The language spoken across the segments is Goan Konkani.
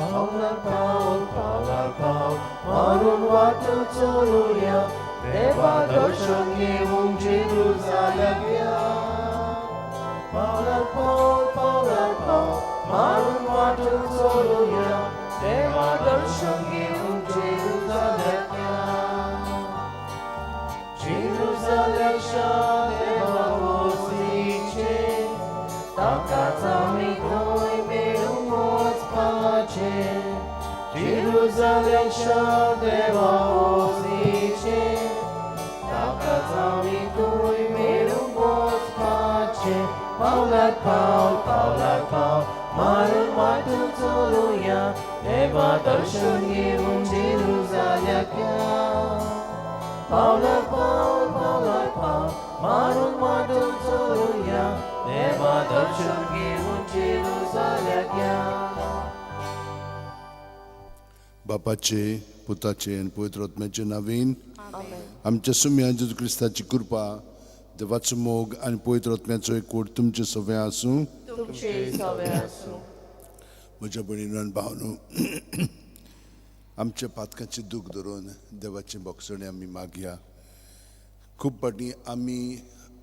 पावलार पावल पावलार पावल मारून वाट चलुया, देवा दर्शन घेवंक जेरुजाल्याक या. पावलार पावल पावलार पावल मारून वाट चलुया, देवा दर्शन घेवंक जेरुजाल्याक या. जेरुजाल्याक देवा वसीचे, ताकाच आमी थंय मेळूंक वचपाचें. जेरुजाल्याक देवा वसीचे, ताकाच आमी थंय मेळूंक वचपाचें. पावलार पावल पावलार पावल मारून वाट चलुया, देवा दर्शन घेवंक जेरुजाल्याक या. पावलार पावल पावलार पावल मारून वाट चलुया, देवा दर्शन घेवंक जेरुजाल्याक या. बापाचे, पुताचे आनी पवित्र आत्म्याचे नांवान. आमच्या सुम्या जेजू क्रिस्ताची कृपा, देवाचो मोग आनी पवित्र आत्म्याचो एकवट तुमचे सगळें आसूं. तुमचे सवे आसूं. म्हज्या भयणीनो आनी भावनो, आमच्या पातकांची दूख धरून देवाची बोगसणी आमी मागया. खूब फावटी आमी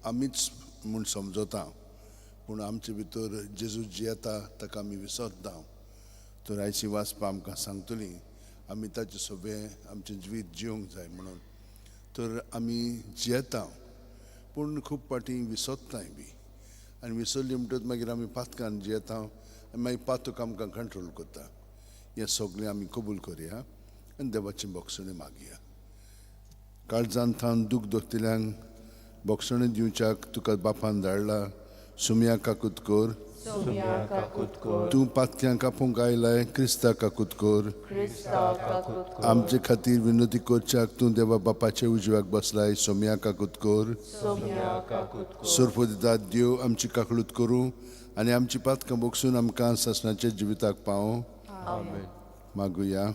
आमीच म्हूण समजता, पूण आमचे भितर जेजू जियेता ताका आमी विसरता. तर आयची वाचपा आमकां सांगतली आमी ताचे सगळें आमचें जिवीत जिवंक जाय म्हणून. तर आमी जियेता पूण खूब फावटी विसरताय बी, आनी विसरली म्हणटकच मागीर आमी पातकान जियेता आनी मागीर पातक आमकां कंट्रोल करता. हें सगळें आमी कबूल करया आनी देवाची बोगसणी मागया. काळजान थावन दूख दोखतल्यांक बोगसणी दिवच्याक तुका बापान धाडला, सुमया काकूत कर. सोम्या काकूत कर. तूं पातक्यांक आपोवंक आयलाय, क्रिस्ता काकूत कर. क्रिस्ता काकूत कर. आमचे खातीर विनंती करच्याक तूं देवा बापाचे उजव्याक बसलाय, सोम्या काकूत कर. सोम्या काकूत कर. सोरपोदितात देव आमची काकळूत करूं आनी आमची पातकां बोगसून आमकां सासणाच्या जिविताक पावों. आमेन. मागुया.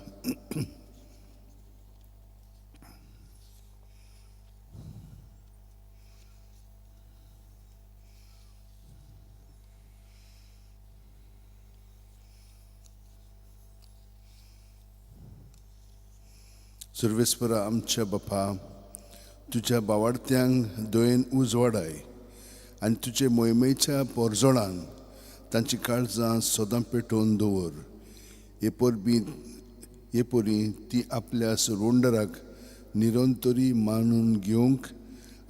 सर्वेस्परा आमच्या बापा, तुज्या बावाडत्यांक दयेन उजवाडाय आनी तुजे मोहिमेच्या पोरजोळान तांची काळजां सदां पेटोवन दवर. हे परबी हे परी ती आपल्या सुरवंडराक निरंतरी मानून घेवंक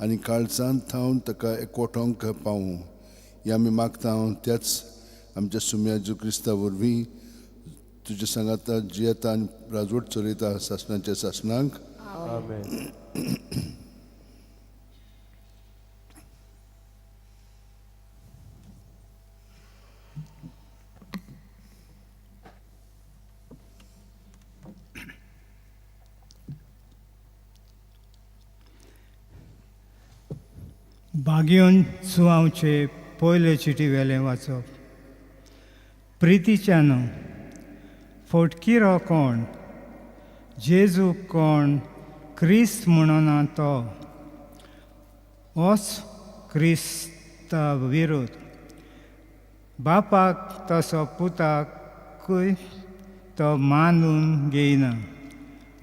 आनी काळजांत थावन ताका एकवटोंक पावूं, हें आमी मागता त्याच आमच्या सुम्या जेजू क्रिस्ता वरवीं, तुज्या सांगाता जियेता आनी राजवट चलयता सासणाच्या सासणाक. आमेन. बागेवन सुवांवचे पयले चिटी वेलें वाचप. प्रितीच्यानो, फोटकिरो कोण, जेजू कोण क्रिस्त म्हणना तो होच क्रिस्ता विरोध. बापाक तसो पुताकूय तो मानून घेयना.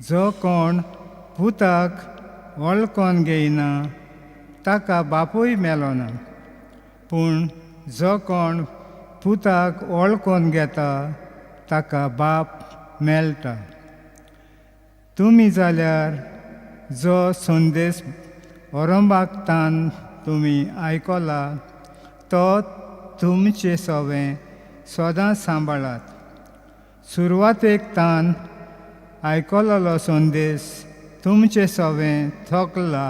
जो कोण पुताक वळखोन घेयना ताका बापूय मेलोना, पूण जो कोण पुताक वळखोन घेता ताका बाप मेळटा. तुमी जाल्यार जो संदेश ओरंबाक तान तुमी आयकला तो तुमचे सवें सदां सांबाळात. सुरवातेक तान आयकलोलो संदेश तुमचे सवें थकला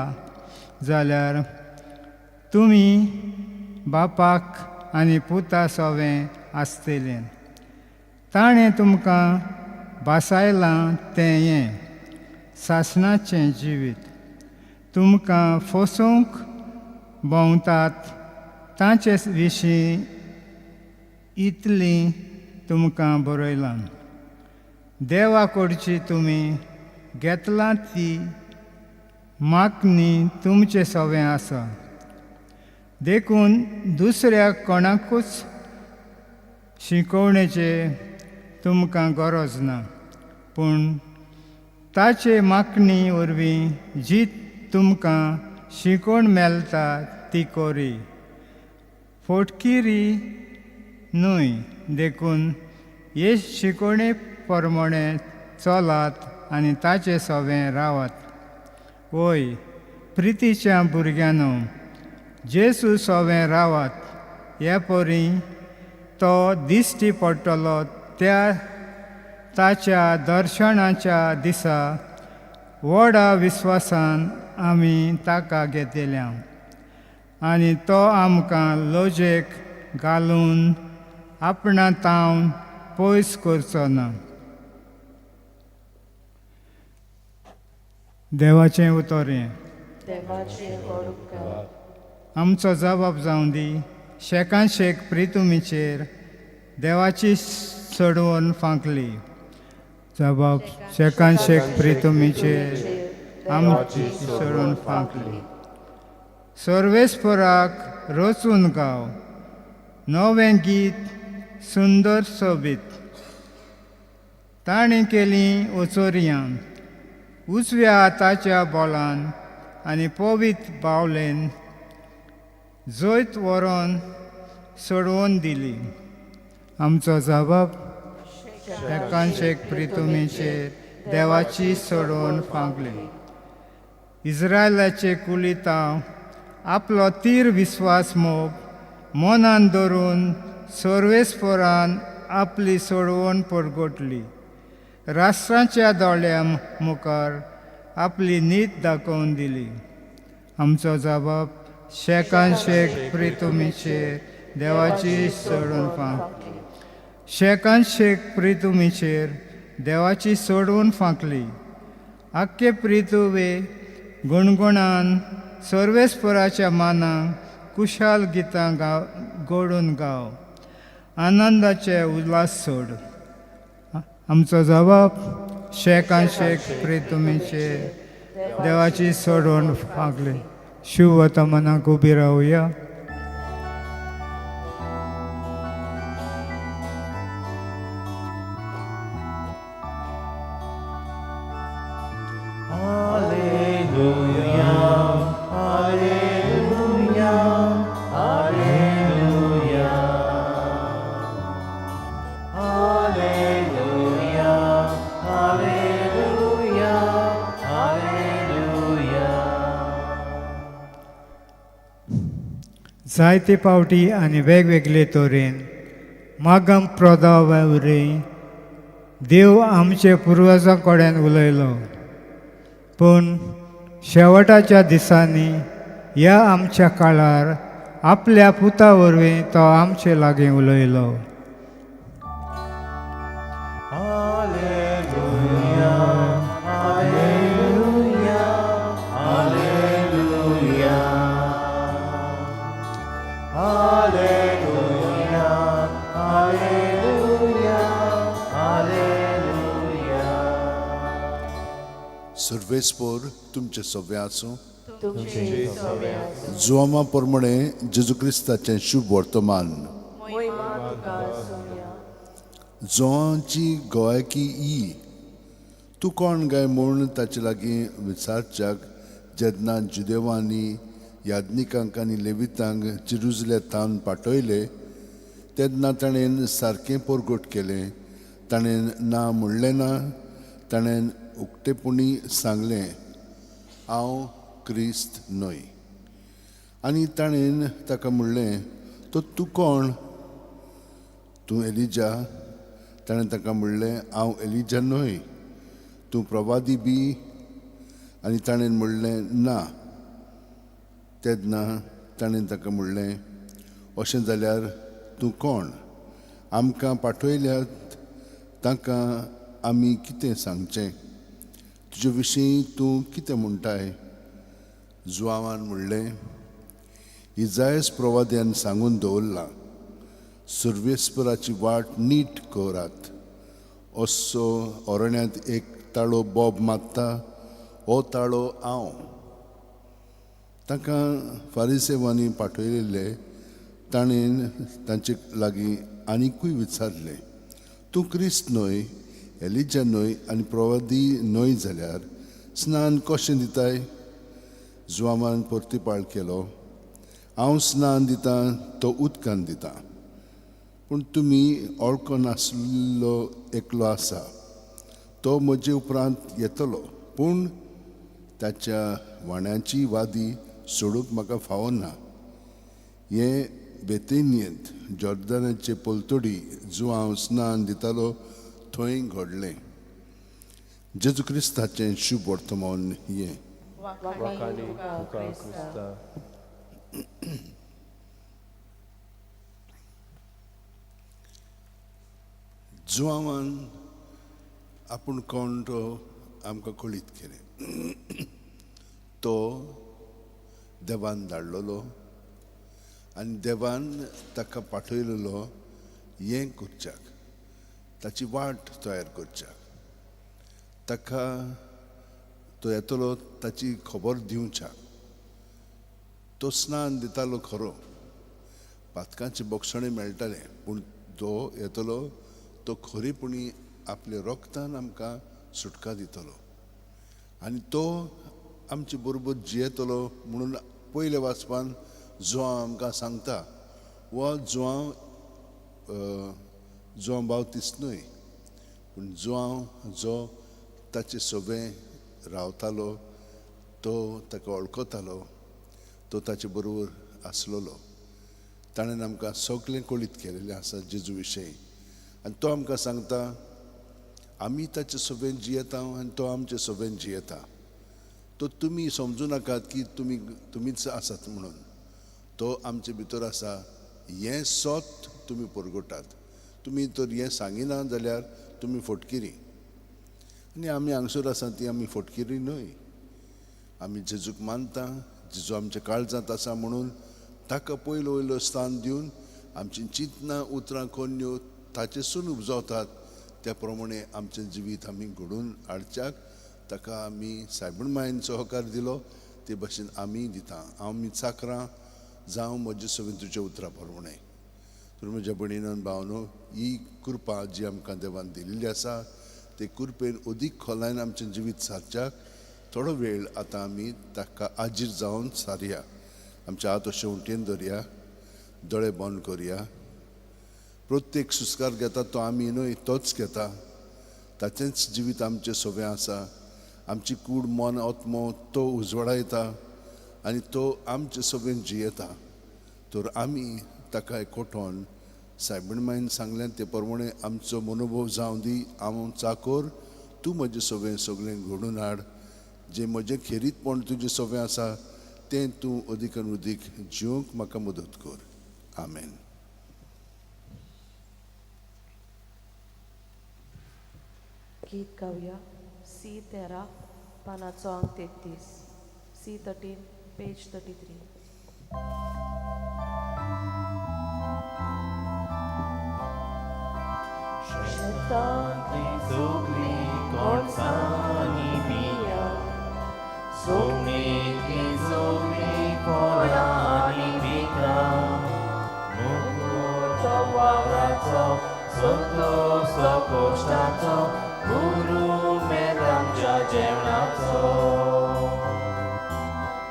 जाल्यार तुमी बापाक आनी पुता सवें आसतले. ताणें तुमकां भासायलां तें हें सासणाचें जिवीत. तुमकां फसोवंक भोंवतात तांचे विशीं इतलीं तुमकां बरयलां. देवा कडची तुमी घेतलां ती मागणी तुमचे सवें आसा, देखून दुसऱ्या कोणाकूच शिकोवणेचें तुमकां गरज ना, पूण ताचे मागणी वरवीं जी तुमकां शिकोवण मेळटा ती कोरी, फोटकिरी न्हय. देखून हे शिकोवणे प्रमाणे चलात आनी ताचे सवें रावात. वय प्रितीच्या भुरग्यांनो, जेजू सवें रावात, हे परी तो दिश्टी पडटलो त्या ताच्या दर्शनाच्या दिसा व्हडा विस्वासान आमी ताका घेतल्या आनी तो आमकां लजेक घालून आपणा तावन पयस करचो ना. देवाचें उतर हें. आमचो जबाब जावं दी शेकान शेक प्रितुमीचेर देवाची चडवण फांकली. जबाब शेकान शेक प्रितुमीचेर आमची चडवण फांकली. सर्वेस्पराक रचून गाव नवें गीत सुंदर सोबीत. ताणें केलीं ओचोरयां उजव्या हाताच्या बोलान आनी पवित्र बावलेन जैत व्हरोन सोडोवन दिली. आमचो जबाब शेकान शेक प्रितुमीचेर देवाची सोडोवन फांकली. इस्रायलाचे कुलितांव आपलो तीर विस्वास मोग मनान धरून सर्वेस्परान आपली सोडवण परगटली. राष्ट्रांच्या दोळ्यां मुखार आपली नीत दाखोवन दिली. आमचो जबाब शेकान शेक प्रितुमीचेर देवाची सोडून फांकली. शेकान शेक प्रितुमीचेर देवाची सोडून फांकली. आख्खे प्रितुवे गुणगुणान सर्वेस्पराच्या मानाक कुशाल गितां गाव गोडून गाव, आनंदाचे उल्हास सोड. आमचो जबाब शेकान शेक प्रितुमीचेर देवाची सोडून फांकली. शुभ वर्तमानाक उबी रावया. जायते पावटी आनी वेगवेगळे तरेन मागम प्रदाव्या वरवीं देव आमचे पुर्वजां कडेन उलयलो, पूण शेवटाच्या दिसांनी ह्या आमच्या काळार आपल्या पुता वरवीं तो आमचे लागीं उलयलो. सर्वेस्पोर तुमचे सव्वे आसूं. जुआमा प्रमाणे जेजू क्रिस्ताचें शुभ वर्तमान. जोवाची गोवाकी ई तूं कोण गाय म्हूण ताचे लागीं विचारच्याक जेन्ना जुदेवांनी याज्ञिकांक आनी लेवितांक जेरुजले थावन पाठयले तेन्ना ताणें सारकें परगट केलें. ताणें ना म्हणलें ना, ताणें उक्तेपणी सांगलें हांव क्रिस्त न्हय. आनी ताणें ताका म्हणलें तो तूं कोण? तूं एलिजा? ताणें ताका म्हणलें हांव एलिजा न्हय. तूं प्रवादी बी? आनी ताणें म्हणलें ना. तेन्ना ताणें ताका म्हणलें अशें जाल्यार तूं कोण? आमकां पाठयल्यात तांकां आमी कितें सांगचें? तुजे विशीं तूं कितें म्हणटाय? जुआवान म्हणलें इजायस प्रवाद्यान सांगून दवरलां सर्वेस्पराची वाट नीट करात. असो अरण्यांत एक ताळो बोब मारता, हो ताळो हांव. तांकां फारिसेवांनी पाठयल्ले. ताणें तांचे लागीं आनिकूय विचारलें तूं क्रिस्त न्हय, एलिजा न्हय आनी प्रवादी न्हय जाल्यार स्नान कशें दिताय? जुवामान परतीपाळ केलो, हांव स्नान दितां तो उदकान दिता, पूण तुमी वळखनासलो एकलो आसा, तो म्हजे उपरांत येतलो, पूण ताच्या वाण्याची वादी सोडूंक म्हाका फावना. हें बेतेनियेंत जॉर्दनाचे पलतडी जुवांव स्नान दितालो थंय घडलें. जेजू क्रिस्ताचें शुभ वर्तमान हें. वाखाणी तुका क्रिस्ता. जुवांवान आपूण कोण तो आमकां कळीत केलें. तो देवान धाडलेलो आनी देवान ताका पाठयलेलो हें करच्याक, ताची वाट तयार करच्याक, ताका तो येतलो ताची खबर दिवच्याक. तो स्नान दितालो खरो, पातकांचे बोगसणें मेळटालें, पूण तो येतलो तो खरेपणी आपल्या रोगतान आमकां सुटका दितलो आनी तो आमचे बरोबर जियेतलो म्हणून पयल्या वाचपान जुवांव आमकां सांगता. हो जुवांव जुवांव बावतीस न्हय, पूण जुवांव जो ताचे सोबें रावतालो, तो ताका वळखतालो, तो ताचे बरोबर आसलेलो. ताणें आमकां सगळें कळीत केलेलें आसा जेजू विशयी आनी तो आमकां सांगता आमी ताचे सोबेन जियेता आनी तो आमचे सोबेन जियेता. तो तुमी समजूं नाकात की तुमी तुमीच आसात म्हणून, तो आमचे भितर आसा हें सत तुमी परगटात. तुमी तर हें सांगिना जाल्यार तुमी फटकिरी, आनी आमी हांगसर आसा ती आमी फटकिरी न्हय. आमी जेजूक मानता, जेजू आमच्या काळजांत आसा म्हणून ताका पयलो वयलो स्थान दिवन आमची चिंतनां उतरां कोन्यो ताचेसून उपजावतात. त्या प्रमाणे आमचें जिवीत आमी घडोवन हाडच्याक ताका आमी सायबण मायन सहकार दिलो ते भशेन आमी दिता. हांव मी चाकरां जावं म्हजे सगळीं तुज्या उतरां प्रमाणे. तर म्हज्या भयणीन भावनो, ही कृपा जी आमकां देवान दिल्ली आसा ते कृपेन अदीक खोलायन आमचें जिवीत सारच्याक थोडो वेळ आतां आमी ताका आजीर जावन सारया. आमच्या हात अशें उंटेन धरया, दोळे बंद करया. प्रत्येक सुस्कार घेता तो आमी न्हय, तोच घेता. ताचेंच जिवीत आमचें सोबें आसा. आमची कूड मन आत्मो तो उजवाडायता आनी तो आमचे सोबेन जियेता. तर आमी ताका एकवटोन सायबण मायन सांगलें ते प्रमाणे आमचो मनोभव जावं दी. हांव चाकोर, तूं म्हजें सोबें सगळें घडोवन हाड. जें म्हजें खेरीतपण तुजें सोबें आसा तें तूं अदीक आनी अदीक जिवंक म्हाका मदत कर. आमेन. गीत गावया सी 13 पानाचो अंक 33, सी 13 पेज 33. शेतांतली सगळी कोणसांनी बियां, सोमणेंतली सगळी फळां आनी पिकां, मुकुट वावराचो संतोष तो कोश्टाचो, गुरू मेर आमच्या जेवणाचो.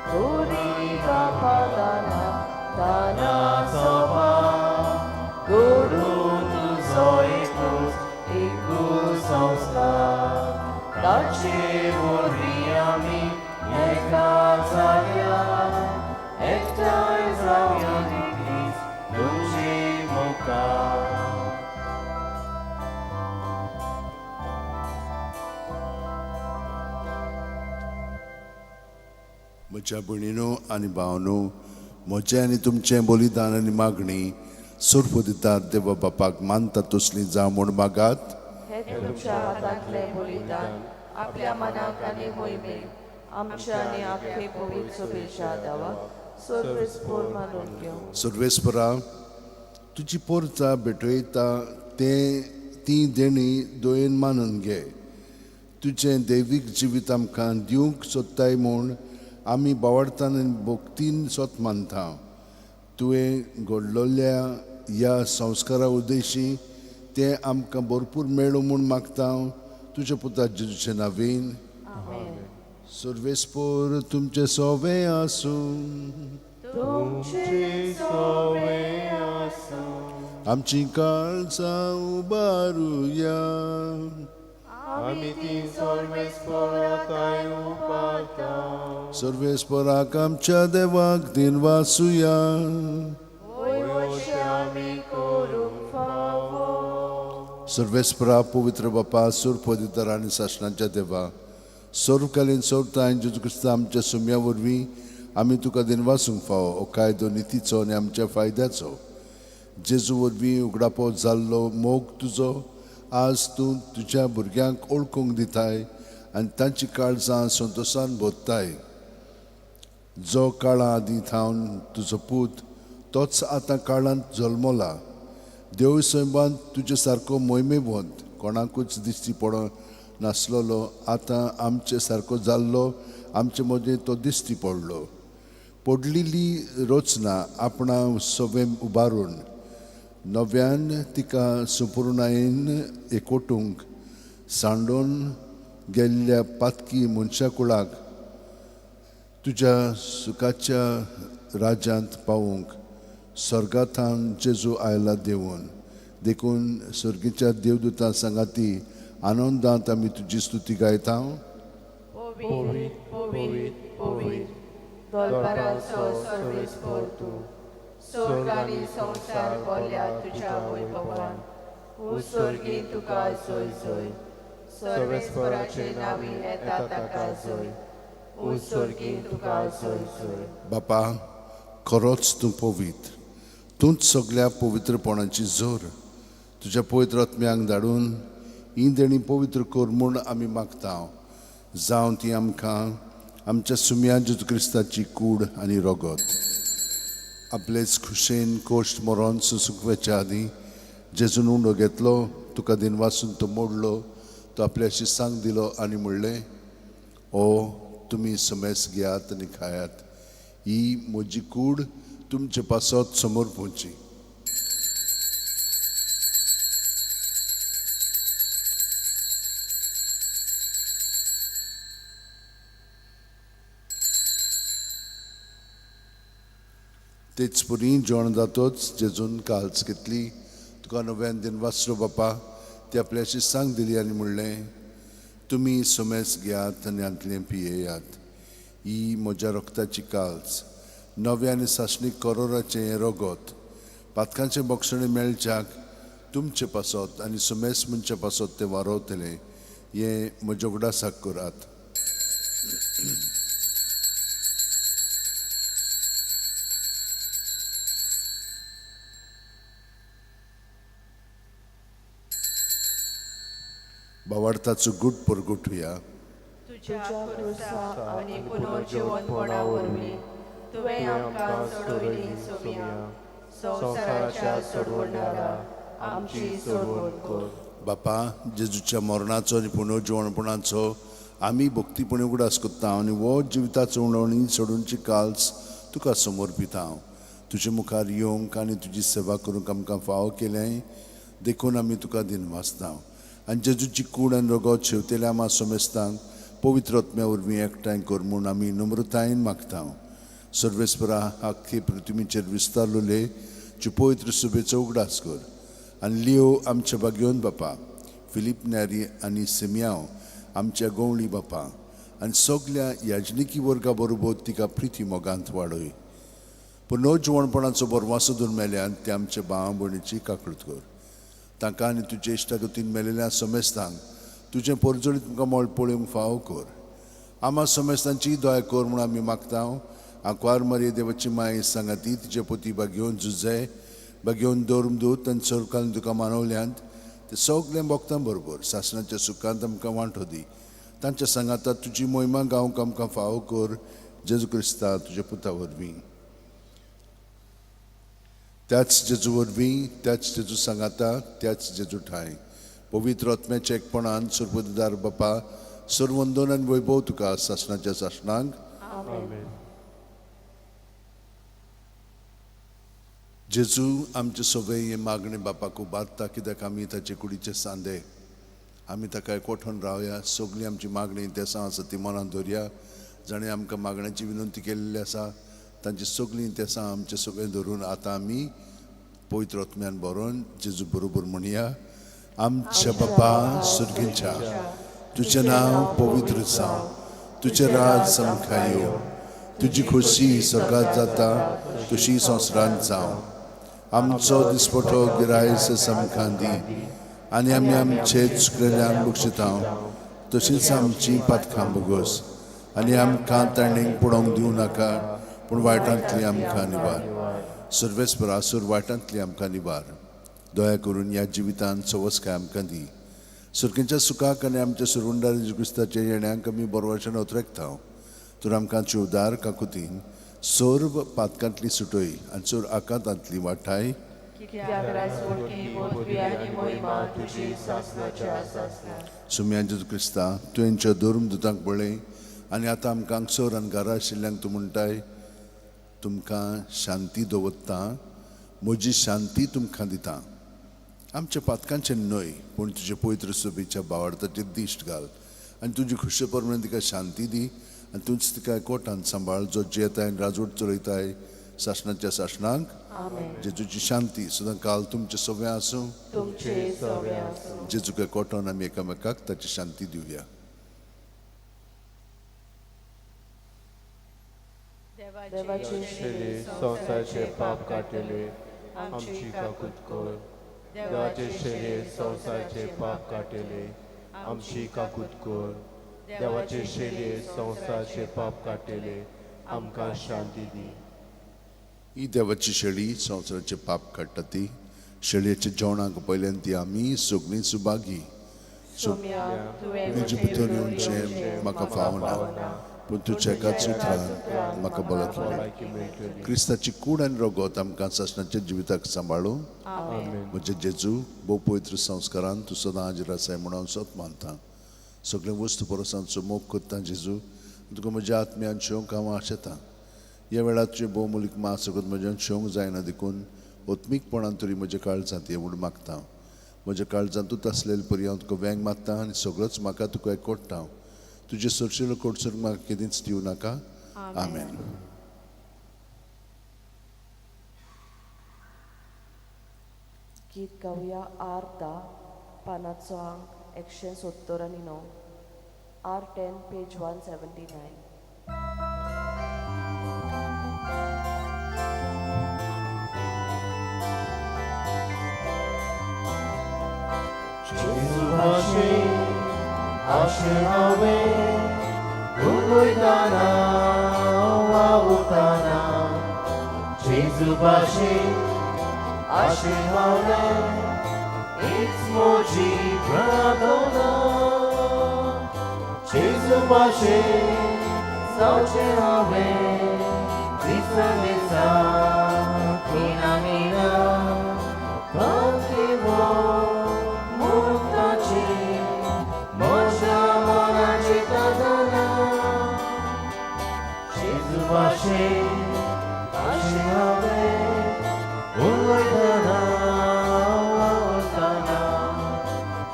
तोरी बापा दाना दाना सोबा गुरू तुजो एकूच एकूच संस्कार, ताचे वरवीं आमी एका जाल्या, एकठांय जावया दीस तुजे मुखार. म्हज्या भयणीनो आनी भावनो, म्हजें आनी तुमचें बलिदान आनी मागणी सर्व दितात देवा बापाक मानता तसली जावं म्हूण मागात. हे तुमच्या हातांतलें बलिदान आपल्या मनाक आनी मोहिमेक आमच्या आनी आख्खे पवित्र सभेच्या देवाक सर्वेस्पोर मानून घेवं. सर्वेस्परा, तुजी पोरचा भेटयता तें ती देणी दयेन मानून घे. तुजें दैवीक जिवीत आमकां दिवंक सोदताय म्हूण आमी बावडतान आनी भक्तीन सोत मानता. तुवें घडलोल्या ह्या संस्कारा उद्देशी तें आमकां भरपूर मेळूं म्हूण मागता तुज्या पुता जेजूचे नावीन. सर्वेस्पोर तुमचें सोवें आसूं. तुमचे सोवे आसूं. आमची काळजां उबारुया. आमी ती सर्वेस्पोराताय उबारता. सर्वेस्पोराक आमच्या देवाक दिनवासुया. वय आमी करूंक फावो. सर्वेस्परा पवित्र बापा, सुरपदितर आनी सासणाच्या देवा, सर्वकालीन सर्वताय जेजू क्रिस्ता आमच्या सुम्या वरवीं आमी तुका दिनवासूंक फावो हो कायदो नितीचो आनी आमच्या फायद्याचो. जेजू वरवीं उगडापो जाल्लो मोग तुजो आज तूं तुज्या भुरग्यांक ओळखूंक दिताय आनी तांची काळजां संतोशान भरताय. जो काळा आदीं थावन तुजो पूत तोच आतां काळांत जल्मला. देव सैमान तुजे सारको मोहिमेवंत कोणाकूच दिश्टी पडो नासलेलो आतां आमचे सारको जाल्लो आमचे मदीं तो दिश्टी पडलो. पडलेली रचना आपणा सवें उबारून नव्यान तिका संपुर्णायेन एकवटूंक सांडून गेल्ल्या पातकी मनशा कुळाक तुज्या सुखाच्या राज्यांत पावूंक स्वर्गाथावन जेजू आयला देवून. देखून सर्गीच्या देवदूतां सांगाती आनंदांत आमी तुजी स्तुती गायता. पवित्र पवित्र पवित्र दरबाराचो सर्वेस्पोर तूं, स्वर्ग आनी संवसार भरल्या तुज्या वैभवान. उत्सर्गी तुका जय जय. सर्वेस्पराचे नांवी येता ताका जय. उत्सर्गी तुका जय जय. बापा, खरोच तूं पवित्र, तूंच सगल्या पवित्रपणाची जोर. तुज्या पवित्र आत्म्यांक धाडून ही देणी पवित्र कर म्हूण आमी मागता. जावं ती आमकां आमच्या सुम्या जेजू क्रिस्ताची कूड आनी रगत. आपलेच खुशेन कोश्ट मरोन सुसुकवेच्या आदीं जेजून उंडो घेतलो, तुका दिनवासून तो मोडलो, तो आपल्याशी सांग दिलो आनी म्हणलें, ओ तुमी समेस घेयात आनी खायात, ही म्हजी कूड तुमचे पासत समोर पोवची. तेच पुरी जेवण जातोच जेजून काल्स घेतली, तुका नव्यान दिनवासलो बापा, ती आपल्याशी सांग दिली आनी म्हणलें, तुमी समेस घेयात आनी हांतलें पियेयात, ही म्हज्या रक्ताची काल्स, नव्या आनी सासणीक करोराचें हें रगत, पातकांचें बक्षणें मेळच्याक तुमचे पासत आनी समेस मनच्या पासत तें वारोवतलें, हें म्हज्या उगडासाक करात. बावार्थाचो गुट परगटुया. तुज्या क्रुसा आनी पुनर्जिवनपणा वरवीं तुवें आमकां सोडयली सोम्या, संवसाराच्या सोडवणारा आमची सोडवण कर. बापा, जेजूच्या मरणाचो आनी पुनर्जिवनपणाचो आमी भक्तीपणी उगडास करता आनी हो जिविताचो उणवणी सोडूनची काल्स तुका समर्पिता. तुजे मुखार येवंक आनी तुजी सेवा करूंक आमकां फावो केलें देखून आमी तुका दिनवासता. आनी जेजूची कूड आनी रगत शेवतेल्या आमा समेस्तांक पवित्र आत्म्या वरवीं एकठांय कर म्हूण आमी नम्रतायेन मागता. सर्वेस्परा आख्खे पृथ्वीचेर विस्तारलेले तुजे पवित्र सुबेचो उगडास कर आनी लियो आमच्या बागेवन बापा, फिलीप न्यारी आनी सिमयांव आमच्या गवळी बापा आनी सगल्या याजनिकी वर्गा बरोबर तिका प्रिती मोगांत वाडय. पूण नवजिवणपणाचो बरवासो धरून मेल्यान ते आमच्या भावा भयणीची काकळूत कर. तांकां आनी तुजे इश्टागतीन मेलेल्या समेस्तांक तुजें परजळीत तुमकां मळ पळोवंक फावो कर. आमा समेस्तांची दया कर म्हूण आमी मागता. आंकवार मारये देवाची माय सांगाती तिचे पोती बागेवन झुजय बागेवन दवरून दूत आनी सरकारान तुका मानवल्यांत ते सगळें भोगतां बरोबर सासणाच्या सुखांत आमकां वांटो दी. तांच्या सांगाता तुजी मोहिमा गावंक आमकां फावो कर जेजू क्रिस्ता तुज्या पुता वरवीं. त्याच जेजू वरवीं, त्याच जेजू सांगाता, त्याच जेजू ठांय पवित्र आत्म्याच्या एकपणान सर्वदार बापा सर्वंदन आनी वैभव तुका सासणाच्या सासणांक. आमेन. जेजू आमचे सोबे हे मागणे बापाक उबारता, कित्याक आमी ताचे कुडीचे सांदे. आमी ताका एकवठून रावया. सगळीं आमची मागणी तेसां आसा ती मनांत धरया. जाणें आमकां मागण्याची विनंती केल्ली आसा तांची सगळीं तेसां आमचे सगळें धरून आतां आमी पवित्र आत्म्यान बरोवन जेजू बरोबर म्हणया. आमच्या बापा सुर्गींच्या, तुजें नांव पवित्र जावं, तुजें राज आमकां येवं, तुजी खोशी स्वर्गात जाता तशी संवसारांत जावं. आमचो दिसपटो गिरायस आमकां दी आनी आमी आमचे चुकलेल्यान बक्षिता तशींच आमची पातकां भोगोस आनी आमकां ताणें पडोवंक दिवं नाका, पूण वायटांतली आमकां निवार. सर्वेस्परासूर वायटांतली आमकां निवार. दया करून ह्या जिवितांत सवसकाय आमकां दी. सुरकेंच्या सुखाक आनी आमच्या सुरवंडार जेजू क्रिस्ताच्या येण्यांक आमी बरवाचें उतरेकता. तर आमकां चिवदार काकुतीन सर्व पातकांतली सुटय आनी चड आकांतांतली वाठाय. कित्याक राजवटी पदवी आनी मोहिमा तुजी सासणाच्या सासणाक. सुम्या जेजू क्रिस्ता, तुवेंच्या धर्म दुतांक पळय आनी आतां आमकां हांगसर आनी घरा आशिल्ल्यांक तूं म्हणटाय, तुमकां शांती दवरता, म्हजी शांती तुमकां दिता. आमच्या पातकांचें न्हय पूण तुजे पवित्र सभेच्या बावडताचेर दिश्ट घाल आनी तुजी खुशे प्रमाणे तिका शांती दी आनी तूंच तिका कोटान सांबाळ, जो जियेताय आनी राजवट चलयताय सासणाच्या सासणाक. जेजूची शांती सदां काल तुमचें सगळें आसूं. तुमचे सगळें आसूं. जेजूक कोटोन आमी एकामेकाक ताची शांती दिवया. देवाचे शेळी संवसाराचे पाप काडटले आमची काकूत कर. देवाचे शेळी संवसाराचे पाप काडटले आमची काकूत कर. देवाचे शेळी संवसाराचे पाप काडटले आमकां शांती दी. ही देवाची शेळी संवसाराचे पाप काडटा ती शेळयेच्या जेवणाक पयल्यान ती आमी सगळीं सुभागी. सोम्या, तुवें म्हजे भितर येवचें म्हाका फावना, पूण तुज्या एकाच उतरान म्हाका भलायकी मेळटा. भलायकी मेळटली. क्रिस्ताची कूड आनी रगत आमकां सासणाच्या जिविताक सांबाळूं. आमेन. म्हजे जेजू, भोव पवित्र संस्कारान तूं सदां हाजीर आसाय म्हणून हांव सत मानता. सगळे वस्तू परसांचो मोग करता जेजू, तुका म्हज्या आत्म्यान शेवंक हांव आशेतां. ह्या वेळार तुजें भोवमूलीक मास सगळं म्हज्यान शेवंक जायना देखून आत्मीकपणान तरी म्हज्या काळजांत हें म्हूण मागता. म्हज्या काळजांतूच आसलेले परी हांव तुका वेंग मारता आनी सगळोच म्हाका तुका एकवटता. तुजें सरशिलो कोटसर म्हाका केदींच दिवं नाका. आमेन. गीत गावया आर 10, पानाचो आंक 179, आर 10 पेज 179. जेजू भाशेन आशें हांवें उलयतना वावुरतना. जेजू भाशेन आशें हांवें हीच म्हजी प्रार्थना. जेजू भाशेन जावचें हांवें दिसा दिसा खिणा खिणा भक्ती मुक्ताची म्हज्या मनाची ताजना. जेजू भाशेन आशें हांवें उलयतना वावुरतना.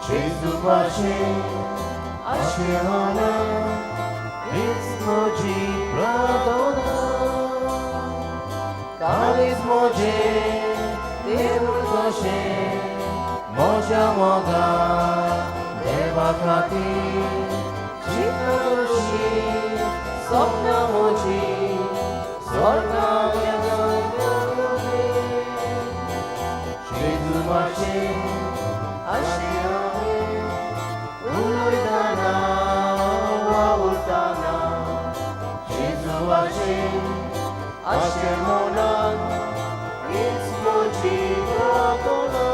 जेजू भाशेन आशें हांवें हीच म्हजी प्रार्थना. काळीज म्हजें देवूळ कशें म्हज्या मोगान देवा खातीर चिंतन कशी सपनां म्हजी स्वर्गाक जेजू भाशेन आशें हांवें उलयतना वावुरतना. जेजू भाशेन आशें मनान हीच म्हजी प्रार्थना.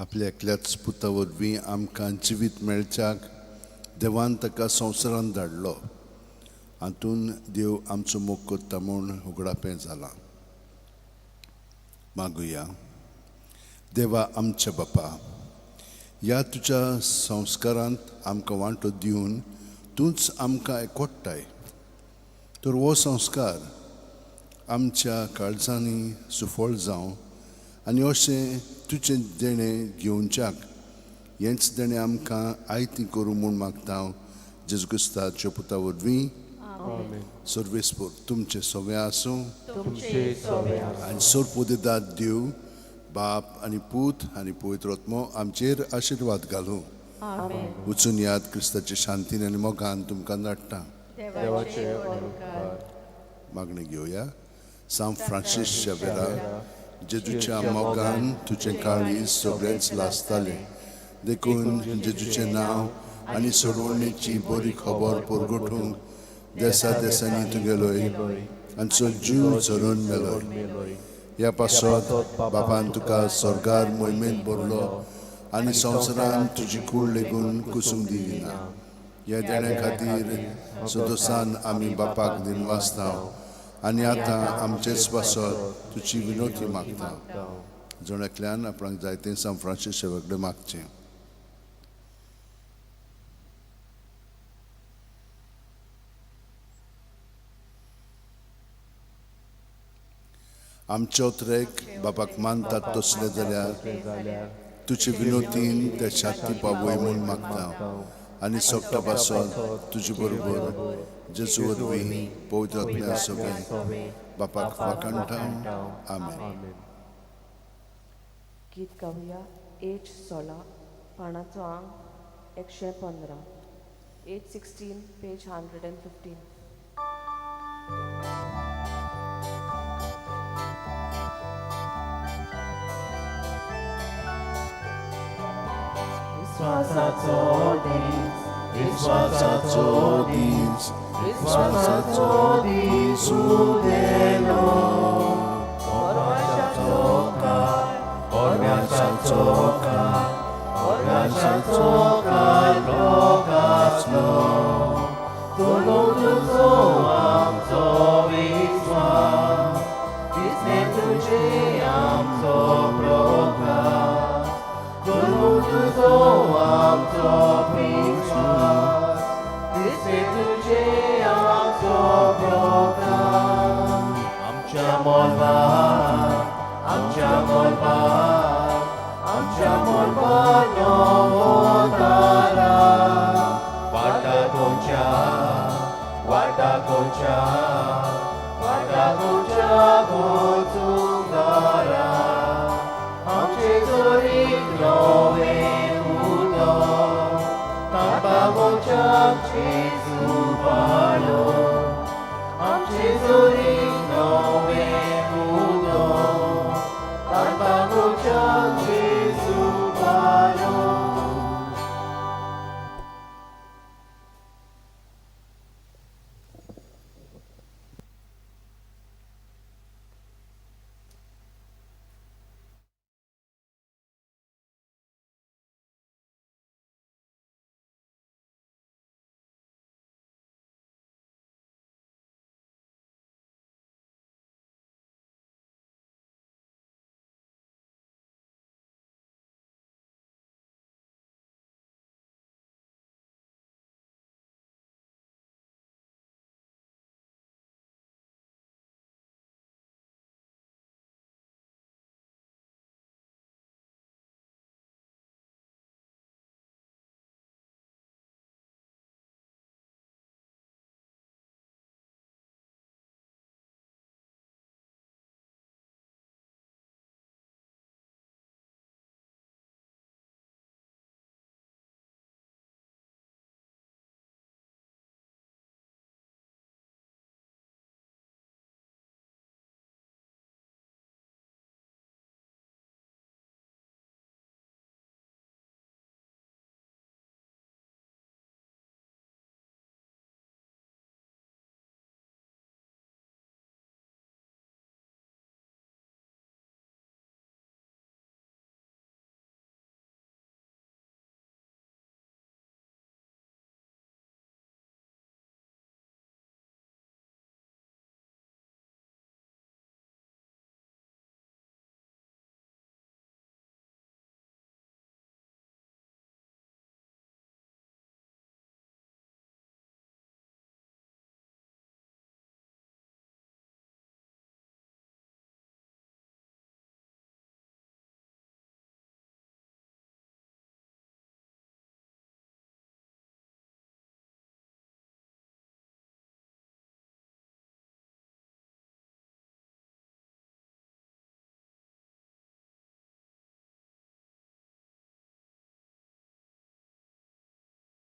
आपल्या एकल्याच पुता वरवीं आमकां जिवीत मेळच्याक देवान ताका संवसारांत धाडलो. हातून देव आमचो मोग करता म्हूण उगडापें जालां. मागुया. देवा आमच्या बापा, ह्या तुज्या संस्कारांत आमकां वांटो दिवन तूंच आमकां एकवटाय, तर हो संस्कार आमच्या काळजांनी सुफळ जावं आनी अशें तुजें देणें घेवच्याक हेंच देणें आमकां आयती करूं म्हूण मागता हांव जेजू क्रिस्ताच्या पुता वरवीं. सर्वेस्पोर तुमचें सगळें आसूं आनी सोरपोदेदाद देव बाप आनी पूत आनी पवित्र आत्मो आमचेर आशिर्वाद घालूं. वचून याद क्रिस्ताचे शांतीन आनी मोगान तुमकां धाडटा. मागणें घेवया. सांत फ्रांसीस शेवेरा, जेजूच्या मोगान तुजें काळीज सगळेंच लासतालें, देखून जेजूचें नांव आनी सोडवणेची बरी खबर परगटूंक देसा देसांनी तूं गेलोय आनी सो जीव झरोवन मेलोय. ह्या पासत बापान तुका स्वर्गार मोहिमेंत भरलो आनी संवसारान तुजी कूड लेगून कुसूंक दिली ना. ह्या देण्या खातीर सदोसान आमी बापाक दिनवासता आनी आतां आमचेच पासत तुजी विनोती मागता. जण एकल्यान आपणाक जायतें सांत फ्रांसीस शेवा कडेन मागचें. आमचे उतरेक बापाक मानतात तसले जाल्यार तुजे विनोतीन ते शांती पावय म्हूण मागता आनी सोगटा पासत तुजे बरोबर जेजू वरवीं पवित्र आत्म्या सगळें बापाक वाखाणटा. आमेन. गीत गावया 8 16 पानाचो आंक 115, 816 पेज 115. विश्वासाचो दीस, विश्वासाचो दीस, विश्वासाचो दीस उदेलो. परमाशाचो काळ, परमाशाचो काळ, परमाशाचो काळ लोकासलो. तुलो तुजो आमचो विश्वास, दिसणे तुजे आमचो प्रकाश. तुलो तुजो आमचो विश्वास, दिसणे तुजे आमचो प्रकाश. आमच्या मोलबार, आमच्या मोलबार, आमच्या मोलबार नवो तारा. वाटा कोणच्या, वाटा कोणच्या, वाटा कोणच्या वचूंक दारा. आमचे जोरीक नवें उदक, ताका वच्याची